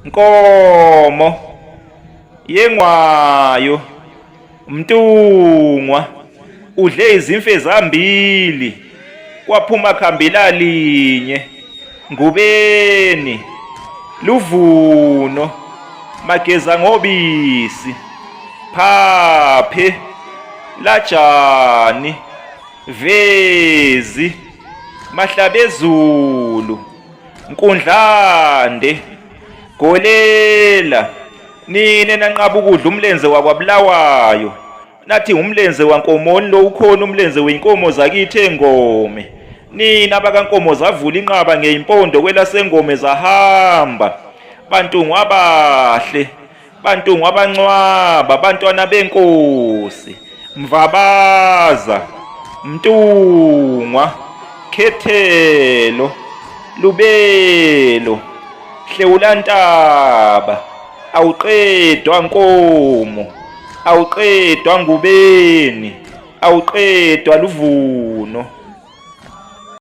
Nkomo Yengwayo Mntungwa udle izimfe zambili kwaphuma khambila linye Ngubeni Luvuno Mageza ngobisi Phaphe Lajani Vezi Mahlabezulu Nkundlande Golela nina nanqaba ukudla umlenze wakwaBulawayo nathi umlenze wankomoni lo ukhona umlenze wenkomo zakithi engome nina bakankomo zavula inqaba ngeyimpondo kwelasengome zahamba bantungwa bahle Bantungwa bancwaba bantwana benkosi Mvabaza Mntungwa Khethelo Lubelo Hlewulantaba awuqedwa nkomo awuqedwa ngubeni awuqedwa luvuno.